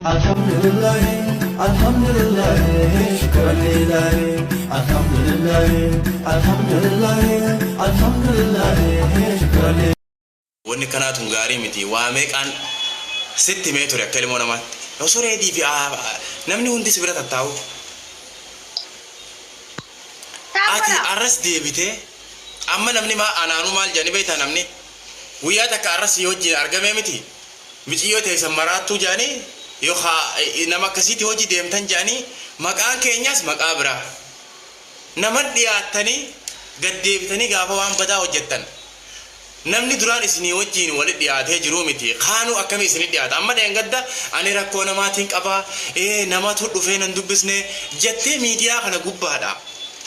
Alhamdulillahi Alhamdulillahi Shukranlillahi Alhamdulillahi Alhamdulillahi Alhamdulillahi Shukranlillahi. Wanni akkanaa tun gaarii miti waa meeqaan sitti himee ture akka ilmoo namaatti osoo reedii fi namni hundi si bira tattaa'u ati Taappana. arras deebitee amma namni maa anaanuu maal jedhani beektaa namni guyyaa takka arras si wajjin argamee miti Miciyyoo teessan maraattuu jedhanii yookaa nama akkasiitii hojii deemtan jedhanii maqaan keenyas maqaa biraa. Nama dhiyaattanii gad deebitanii gaafa waan badaa hojjettan namni duraan isinii wajjiin wali dhiyaatee jiruu miti kaanuu akkamii isinii dhiyaata amma dheengadda ani rakkoo namaatiin qaba ee namatu dhufee nan dubbisne jettee miidiyaa kana gubbaadha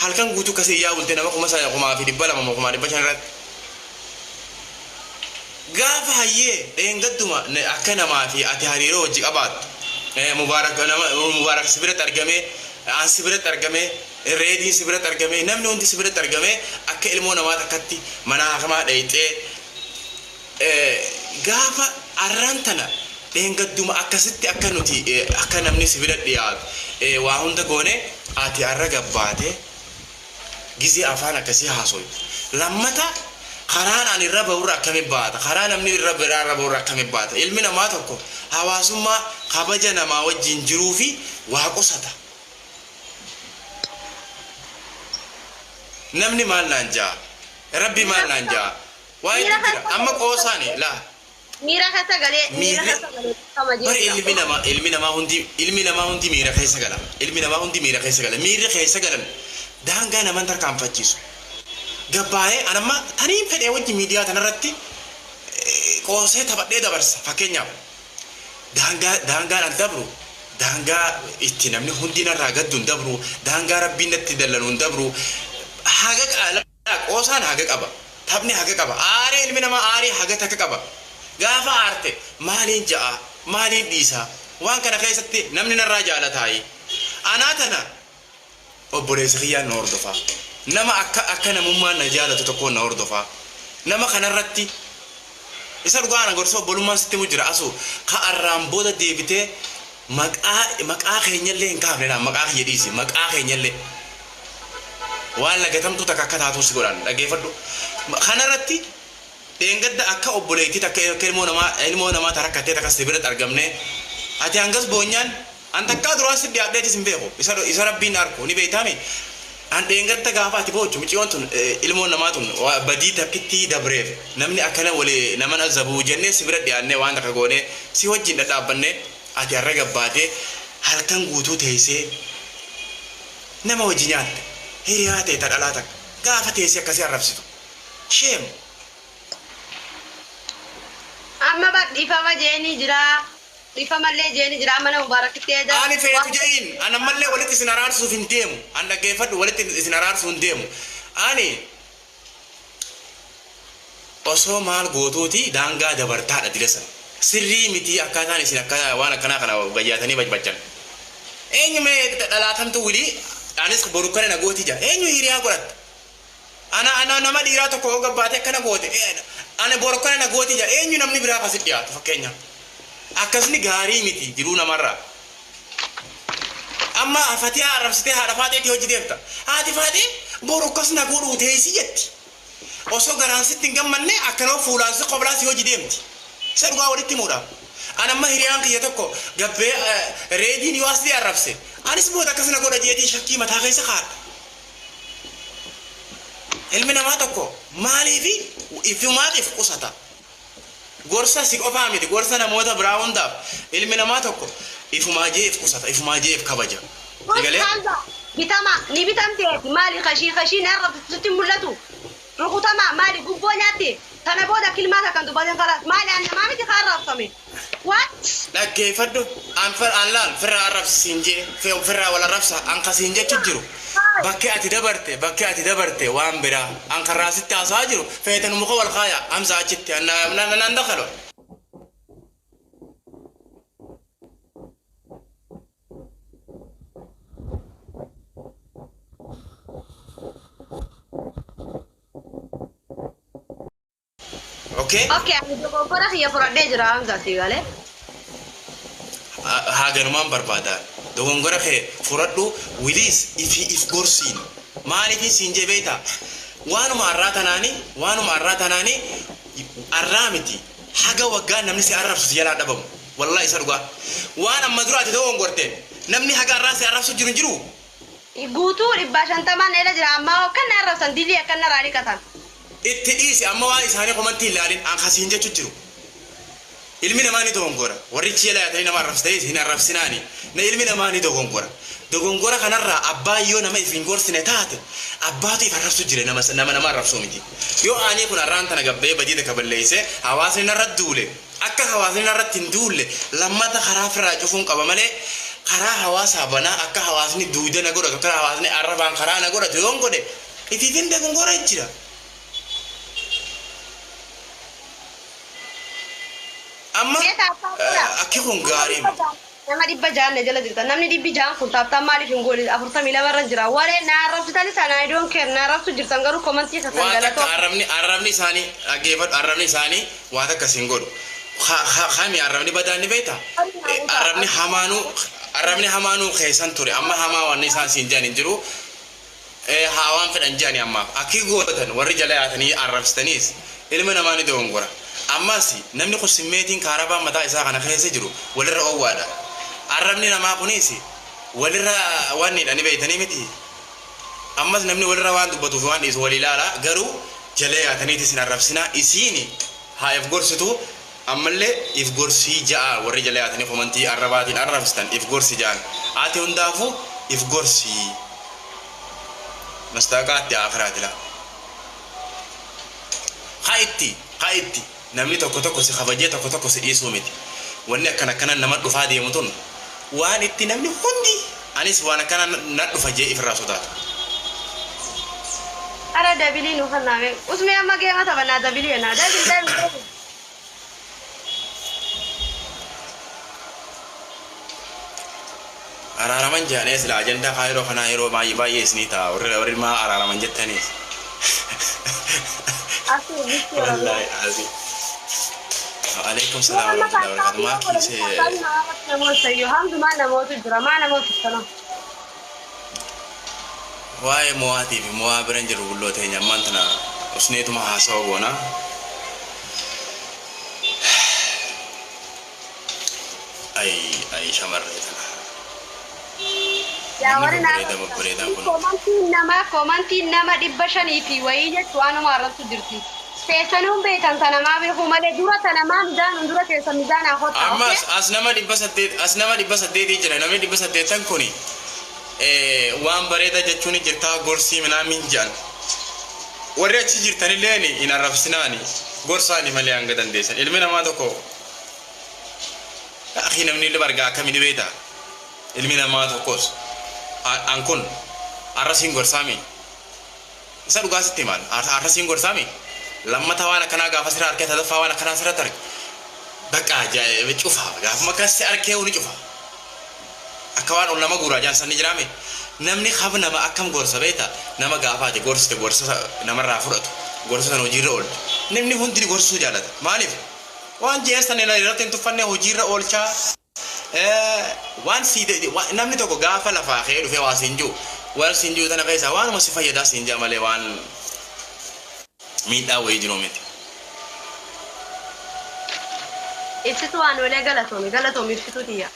halkan guutuu akkasii iyyaa bulte nama 3200 moo 500,000 irratti. Gaafa hayyee dheengadduma akka namaa fi ati hariiroo wajji qabaattu Mubaarak nama Mubaarak si biratti argamee an si biratti argamee Reediin si biratti argamee namni hundi si biratti argamee akka ilmoo namaa takkatti mana hakimaa dheyxee gaafa arraan tana dheengadduma akkasitti akka nuti akka namni si bira dhiyaatu waa hunda goone ati arra gabbaate Gizee afaan akkasii haasoytu. Lammata karaan ani irra bahurra akkami baata? Karaa namni irra biraa irra bahurra akkami baata? Ilmi namaa tokko hawaasummaa kabaja namaa wajjin jiruu fi waa qusata. Namni maal naan ja'a? Rabbi maal naan ja'a? Waa Miira hedduu jira. keessa Amma qoosaani laa. Miira keessa galee miira Miirri keessa galee kama bar jechuudha. ilmi namaa hundi miira keessa gala. Ilmi namaa hundi miira keessa gala. Miirri keessa galan daangaa naman tarkaanfachiisu. Gabbaa'ee an amma taniin fedhee wajji miidiyaa tanarratti qoosee taphadhee dabarsa. Fakkeenyaaf daangaa daangaan an dabru daangaa itti namni hundi narraa gaddu hin dabru daangaa rabbiin natti dallanu hin dabru haga Qoosaan haga qaba. Taphni haga qaba. Aaree ilmi namaa aarii haga takka qaba. Gaafa aarte maaliin ja'a? Maaliin dhiisa? Waan kana keessatti namni narraa jaalataayi? Anaa tana obboleessa kiyyaan na hordofa. Nama akka akka namummaan na jaalatu tokkoon na hordofa. Nama kanarratti isa dhugaa ana gorsa obbolummaan sitti himu jira asu ka arraan booda deebitee maqaa maqaa keenyallee hin kaafne laa maqaa kiyya dhiisi maqaa keenyallee. Waan lagatamtuu takka akka taatuu si godhan dhaggeeffadhu. Kanarratti dheengadda akka obboleettii takka akka ilmoo namaa ilmoo namaa ta rakkattee takka si biratti argamnee ati hangas boonyaan an takkaa duraan si dhiyaadheetis hin beeku isa isa rabbiin arku ni beektaami an dheengadda gaafa ati boochu miciyoon tun ilmoon namaa tun badii takkittii dabreef namni akkana wali naman azabuu jennee si bira dhiyaannee waan takka goonee si wajjin dhadhaabbannee ati har'a gabbaatee halkan guutuu teessee Nama wajji nyaatte hiriyaa tee ta dhalaa takka gaafa teessee akkasi arrabsitu shame. Amma bar dhifama jeeni jira dhifamallee jeeni jira amma nama mubarakitti eeda Ani feetu je'iin an ammallee walitti isin araarsuuf hin deemu an dhaggeeffadhu walitti isin araarsuu hin deemu ani Osoo maal gootuuti daangaa dabartaadha dila san. Sirrii mitii akkaataan isin akka waan akkanaa kana gayyaatanii bacbaccan. Eenyu mee dhalaa tamtu wilii anis boru kana na gooti jaa. Eenyu hiriyaa godhatta? Ana ana nama dhiiraa tokko yoo gabbaatee akkana goote ana boru kana na gooti jaa. Eenyu namni biraa kasi dhiyaatu fakkeenyaaf. Akkasni gaarii miti jiruu namarraa. Amma Fatiyaa arrabsitee haadha faaxeetii hojii deemta. Haati faaxee boru akkas na godhuu teessi jetti. Osoo garaan sitti hin gammanne akkanuma fuulaan si qoblaa si hojii deemti. Isa dhugaa walitti himuudhaaf. An amma hiriyaan kiyya tokko gabbee reediin yoo asli arrabse anis booda akkas na godha jeetiin shakkii mataa keessa kaa'adha. Ilmi namaa tokko maaliifi ifumaaf if qusata. Gorsa si qofaa miti gorsa namoota biraa hundaaf ilmi namaa tokko ifumaa jee if qusata ifumaa jee if kabaja. Si galee? Hamza bitama ni bitamteeti maali kashii kashii na arrabsitu sitti hin mul'atu rukutama maali gubboo nyaatti tana booda kilmaa takkan dubbatin kalaas maali an namaa miti ka arrabsame what Dhaggeeffadhu an fir an laal firraa arrabsi siin jee firraa wal arrabsa an ka siin jechu jiru Bakki ati dabarte bakki ati dabarte waan biraa an karraa sitti haasa'aa jiru feetanu muka wal kaaya Hamza achitti an na nan dakalo. Okay? Okay, ani dogoggora kiyya fudhadhee jira Hamza si galee. Haaganumaan barbaada. Dogongora kee fudhadhu, wiliis ifi if gorsiin. Maaliif siin jee beektaa? Waanuma har'aa tanaani, waanuma har'aa tanaani, har'aa miti. Haga waggaa namni si arrabsu si jalaa dhabamu. Wallahi isa dhugaa. Waan amma dura ati dogongorte namni haga har'aa si arrabsu jiru hin jiru. Guutuu 150n eela jira ammaa kan na arrabsan dilii akkan narraa dhiqatan. Itti dhiisi, amma waan isaanii komantii hin ilaalin, an kasiin jechu jiru. Ilmi namaa ni dogongora. Warri achi jala yaatanii nama arrabsitanis hin arrabsinaani. Na ilmi namaa ni dogongora. Dogongora kanarraa abbaan yoo nama if hin gorsine taate, abbaatu if arrabsu jira, nama nama nama arrabsuu miti. Yoo ani kun har'aan tana gabbee badii takka balleessee hawaasni narra duule, akka hawaasni narratti hin duulle lammata karaa firraa cufuun qaba malee, karaa hawaasaa banaa akka hawaasni duuda na godhatu, akka hawaasni arrabaan karaa na godhatu yoon godhe, ifiifin dogongora jira. Amma Mee tap tap godha. Akki kun gaarii miti. Nama 600 na jala jirta. Namni 600 kun tap tap maaliif hin goone? 42 irra jira. Waree na arrabsitanis ana, I don't care, na arrabsu jirtan, garuu komantii keessan Waa takka galatoo. Arrabni isaanii dhaggeeffadhu, arrabni isaanii waa takka sin godhu. Kami arrabni badaan ni beekta? Arrabni hamaanuu keessan ture. Amma hamaa wanni isaan siin jedhan hin jiru. Haa waan fedhan jedhani, ammaaf akki gootan warri jala yaatanii arrabsitaniis ilma namaa ni dogongora. Ammas namni kun simmeetiin kaarabaan mataa isaa kana keessa jiru walirra oowwaadha. Arrabni namaa kunis walirra wanniidha, ni beektanii miti. Ammas namni walirra waan dubbatuuf waan dhiisu walii ilaala, garuu jala yaataniitis hin arrabsinaa. Isiini haa if gorsitu, ammallee if gorsii ja'a. Warri jala yaatanii komantii arrabaatiin arrabsitan, if gorsi ja'an. Ati hundaafuu if gorsii. Mastaaqaatti akiraati la. Haa itti namni tokko tokko si kabajee tokko tokko si dhiisuu miti. Wanni akkana akkana nama dhufaa deemu tun waan itti namni hundi anis waan akkana na dhufa jee ifirraa sodaata. Ara double nu kannaame. Usmee, amma game taphannaa, double jenna. Double, double, double. Araaraman jedhanii sila ajandaa kaa yeroo kanaa yeroo baay'ee baay'ee isinii ta'a, warri maa araaraman jettaniis. Asii bitti yeroo. Wallaahi asii. Alaikum salaam Amma warahmatullahi wabarakatuh. Maa kiisee namoota iyyuu hamdumaa namootu jira, maa namoota sana. Waa'ee mo'aatii fi mo'aa bira hin jiru, bulloo teenya ammaan tana usneetuma haasawa goona. Ay ay, shamarree tana. Yaa Namni warri babbareedaa babbareedaan kun. Komantiin nama 500 fi wayii jechuu waanuma irrattu jirti. Teessanuun beekan tanamaa beekuu malee, dura tanamaa mizaanun dura keessa mizaanaa kottaa. Ammas as nama 800, as nama 800 jira. Namni 800n kuni waan bareeda jechuun jirtaa, gorsii minaamin jedhan. Warri achi jirtanillee hin arrabsinaani, gorsaani malee hanga dandeessan. Ilmi namaa tokko akhi namni illee bargaa akkamii beekta? Ilmi namaa tokkos an kun arra siin gorsaami. Isa dhugaa sitti himaan, arra siin gorsaami. Lammata waan akkanaa gaafa sirra harkee, sadaffaa waan akkanaa sirratti arge. Bakka ajaa'iba, cufa gaafuma akkas si arkee ni cufa. Akka waan ol nama guuraa jaan sanni jiraame. Namni hab nama akkam gorsa beekta? Nama gaafa ati gorsite gorsa namarraa fudhatu, gorsa sana hojiirra oolchu. Namni hundi gorsuu jaalata. Maaliif? Waan jeessan irratti hin tuffanne, hojiirra oolchaa. Waan si namni tokko gaafa lafaa ka'ee dhufee waa siin jiru, waan siin jiru tana keessaa waanuma si fayyadaa siin jaa malee waan miidhaa wayii jiru miti. Ibsituu waan olee, galatoomi, galatoomi ibsituu tiyya.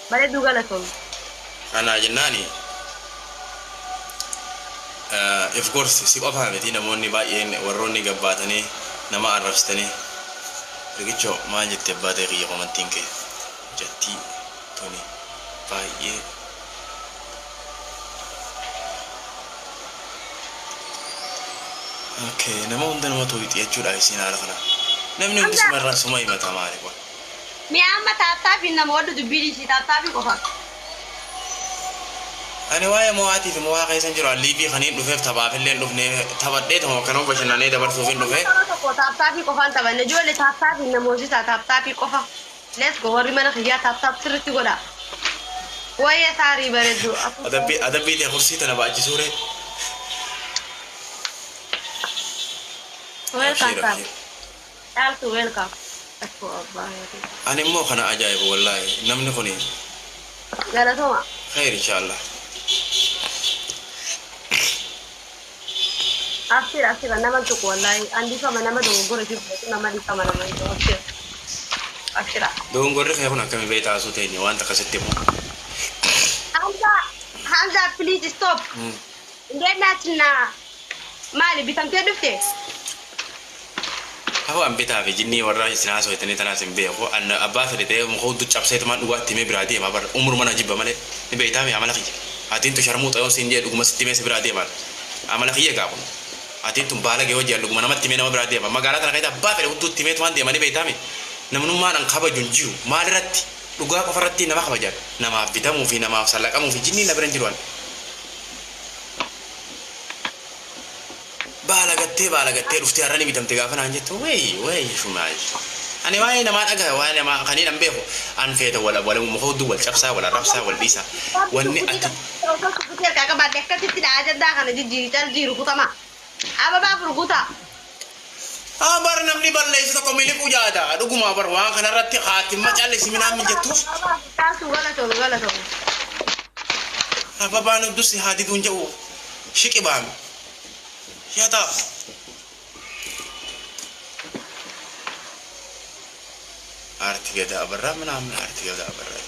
Bareedduu, galatoomi. Kanaa jennaani if gorsi, si qofaa miti, namoonni baay'een warroonni gabbaatanii nama arrabsitanii. Riqichoo, maal jette abbaa ta'e kiyya? Komantiin kee jettii tuni baay'ee. Okay, nama hunda nama tooyixi jechuudha isiin haala kana. Namni hundi sumarraa suma himata, maali kun? Mi'a amma tap tapiin nama waddu dubbii dhiisii, tap tapii qofa. Ani waa'ee mo'aatii fi mo'aa keessa hin jiru. Liivii kaniin dhufeef taphaaf illee hin dhufne, taphadhee tuma akkanuma bashannanee dabarsuuf hin dhufe. Nama tokko tap tapii qofaan taphanne, ijoollee tap tapiin namoosisaa, tap tapii qofa. Let's go, warri mana kiyyaa tap tap sirriitti godha. Wayya saarii bareeddu. Adabbii adabbii ta'e kursii tana baachisuu ree. Welcome. Abshiir. Saar. Abshiir. Caaltu, welcome. Akkoo abbaa. Ani immoo kana ajaa'ibu wallaahi namni kun Galatoma. khayr inshaallah. Abshir abshir nama tuqu wallaahi an dhiifama nama dogoggora jiru nama dhiifama nama hin abshir. Abshira. Dogongorri kee kun akkami beektaa asuu teenye waan akkasitti himu. Hamza Hamza please stop. እንዴት ናትና maali bitamtee dhufte? Hafu an bitaa fi jinnii warra isin haasofitanii tanaas hin beeku. An abbaa fedhe ta'ee muka hudduu cabseetumaan dhugaatti himee biraa deema bara umruma na jibba malee ni beektaa mi amala kiyya. Atiin tun sharmuu xayoon siin jee dhuguma sitti himee si biraa deema. Amala kiyya gaa kun. Atiin tun baala gee hojii dhuguma namatti himee nama biraa deema. Magaalaa tana keessa abbaa fedhe hudduutti himeetumaan deema ni beektaa mi. Namnummaan an kabaju hin jiru maalirratti dhugaa qofarratti nama kabajan namaaf bitamuu fi namaaf sallaqamuu fi jinnii na bira hin jiru an. Baala gattee dhuftee har'a ni bitamte gaafa naan jettu wey wey shumaayi. Ani waa'ee namaa dhaga'a waa'ee namaa kan hin beeku an feeta wal wal muka hudduu wal cabsaa wal arrabsaa wal dhiisaa wanni ati Osoo harkaa qabaadde akkasitti dha kana jijjiiri caljiiru kutama. Ababaa furguta. Haa bar namni balleessu tokko miliquu jaata dhuguma bar waan kanarratti haatimma callisi minaan mijattuuf Taasuu galatoomu galatoomu. ababaan hudduu si haadiduun jedhu shiqi baame. Shut up. Aarti gada abarraa ምናምን aarti gada abarraa.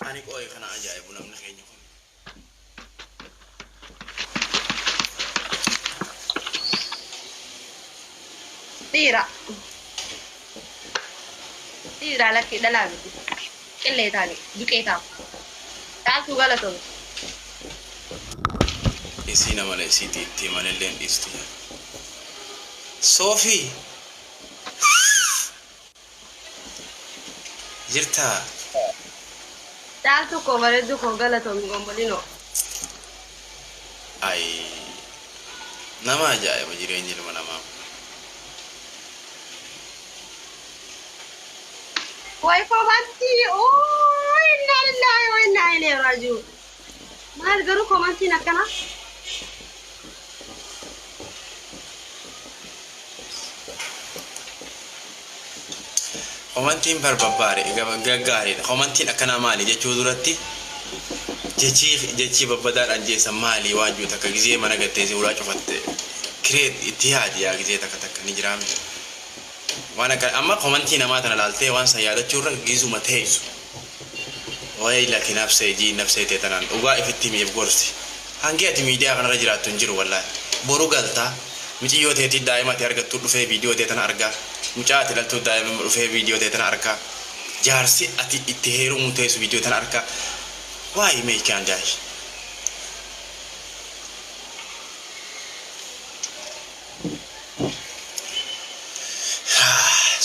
Ani qooyi kana ajaa'ibu namni keenya kun. Dhiira. Dhiira lakkee dhalaa miti. Qillee taane duqee ta'a. Taasuu galatoomu. Isii nama isiitti itti himanillee hin dhiistu. Soofii. Jirtaa? Caaltuu koo bareedduu koo galatoomi gombolinoo. Ay, nama ajaa'iba jireenyi ilma namaa. Way komantii oo innaa lillahi wa innaa ilayhi raaji'uun. Maal garuu komantiin akkana? Komantiin barbabbaare gaggaariidha. Komantiin akkanaa maali jechuu duratti jechi babbadaadhaan jeessa maali waan jiru takka gizee mana gattee si ulaa cufatte kireet itti yaadi yaa gizee takka takka ni jiraame. Waan akka amma komantii namaa tana laaltee waan san yaadachuu irra gizuma teessu. Wayi lakki nafsee jii nafsee ta'e tanaan dhugaa ifitti miif gorsi. Hangi ati miidiyaa kanarra jiraattu hin jiru wallaahi. Boru galtaa muciyyoo teetii daa'ima ati argattu dhufee viidiyoo ta'e tana argaa. Mucaa ati dhaltuu daa'ima dhufee viidiyoo ta'e tana argaa. Jaarsi ati itti heerumuu teessu viidiyoo tana argaa. Waa'ee meeshaan jaashi.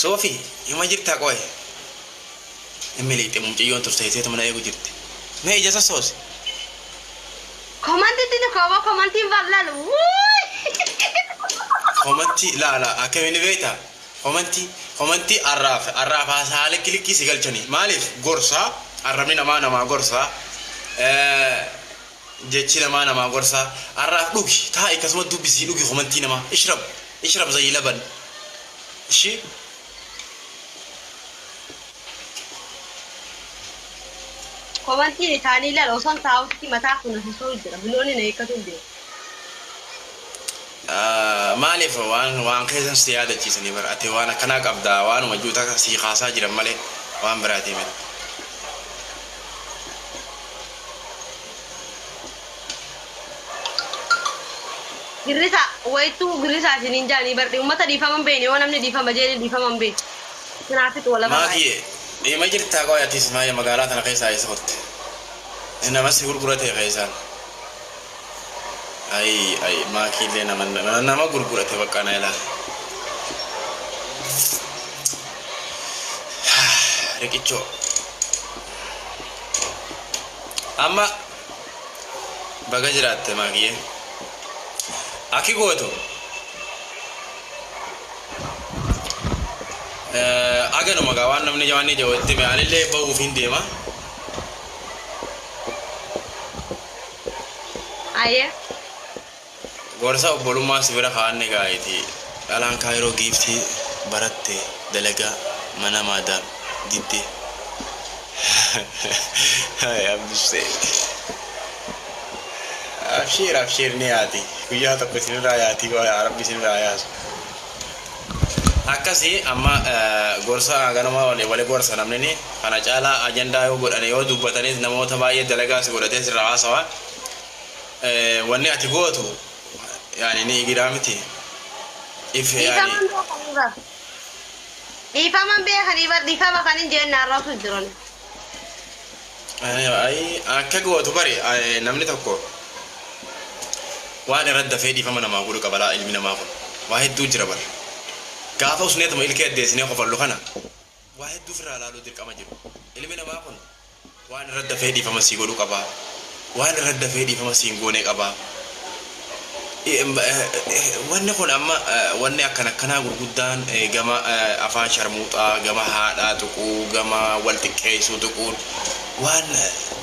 Soofii hima jirtaa qo'e. Inni liixxe mucayyoon turteessee mana eegu jirti. Mee ija sossoose. Komantiitti kooboo komantiin bal'aan wuuy. Komantii laala akkamiin beektaa? Komantii arraaf arraaf haasaalee kilikii si galchanii maaliif gorsaa arrabni namaa namaa gorsaa jechi namaa namaa gorsaa arraaf dhugi taa'i akkasuma dubbisii dhugi komantii namaa ishrab ishrab zayii laban ishii. Komantiin isaanii ilaala osoo taa'utti mataa kun osoo jira biloonni na eeggatu hin beeku. Maaliif waan keessan si yaadachiisanii bara ati waan akkanaa qabdaa waanuma juuta si kaasaa jiran malee waan biraatii miti. Girrisa wayittuu girrisa isiniin jaanii barri uummata dhiifama hin beekne yoo namni dhiifama jedhe dhiifama hin beekne. Kanaafitu wal lama baay'ee. Maakiye dhimma jirtaa qo'ee atis maayya magaalaa tana keessaa eessa qotte? Nama si gurgurate keessaan. Ay ay maakiillee nama nama gurgurate bakka na ilaala. Riqichoo. Amma baga jiraatte maakiyyee. Akki gootu. Aganuma gaa waan namni jawaanni jawaatti anillee bahuuf hin deema. Ayyee. Gorsa obbolummaa si bira kaa'anne gaa'eeti. Dhalaan Kaayiroo giiftii baratte dalagaa mana maadaam didde. Hai Abdusee. Abshiir abshiir ni yaati. Guyyaa tokko isinirraa yaati Rabbi isinirraa yaasu. Akkasii amma gorsa ganama wali gorsa namni ni kana caalaa ajandaa yoo godhane yoo dubbatanis namoota baay'ee dalagaa si godhatee sirraa haasawa. Wanni ati gootu yaani ni giraa miti. If yaani Dhiifaman beekanii bar. Dhiifaman beekanii bar dhiifama kan hin jenne arrabsu jiran. Ay, akka gootu bari namni tokko waan irratti dafee dhiifama namaa godhu qaba laa ilmi namaa kun waa hedduu jira bar. Gaafa usneetuma ilkee addeessinee qofallu kana waa hedduu ofirraa ilaaluu dirqama jiru. Ilmi namaa kun waan irratti dafee dhiifama sii godhu qaba. Waan irratti dafee dhiifama sii hin goone qaba. Wanni kun amma wanni akkan akkanaa gurguddaan gama afaan sharmuuxaa, gama haadhaa tuquu, gama wal xiqqeessuu tuquun waan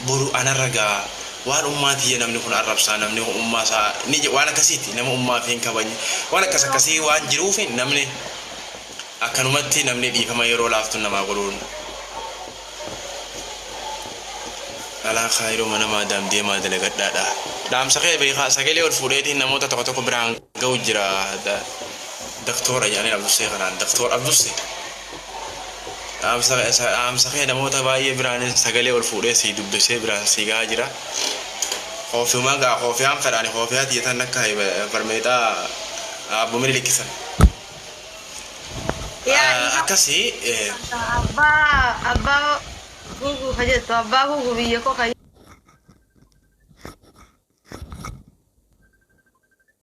boru anarra gaa waan ummaa tiyya namni kun arrabsaa namni kun ummaa isaa ni waan akkasiiti nama ummaa fi hin kabajne waan akkas akkasii waan jiruuf namni akkanumatti namni dhiifama yeroo laaftu namaa godhuun. Dhalaa Kaayiroo mana maadaam deemaa dalagadhaadha. Dhaamsa kee beekaa sagalee ol fuudheetiin namoota tokko tokko biraan ga'u jira. Daktoora jedhanii Abdussee kanaan Daktoor Abdussee. Dhaamsa kee namoota baay'ee biraan sagalee ol fuudhee si dubbisee biraan si gahaa jira. Koofiumaa gaa koofiyaan fedhaani koofiyaa tiyyatan akka barmeexaa abbumini likkisan. Yaa Akkasii abbaa abbaa guuguu ka jettu abbaa guuguu biyya koo kan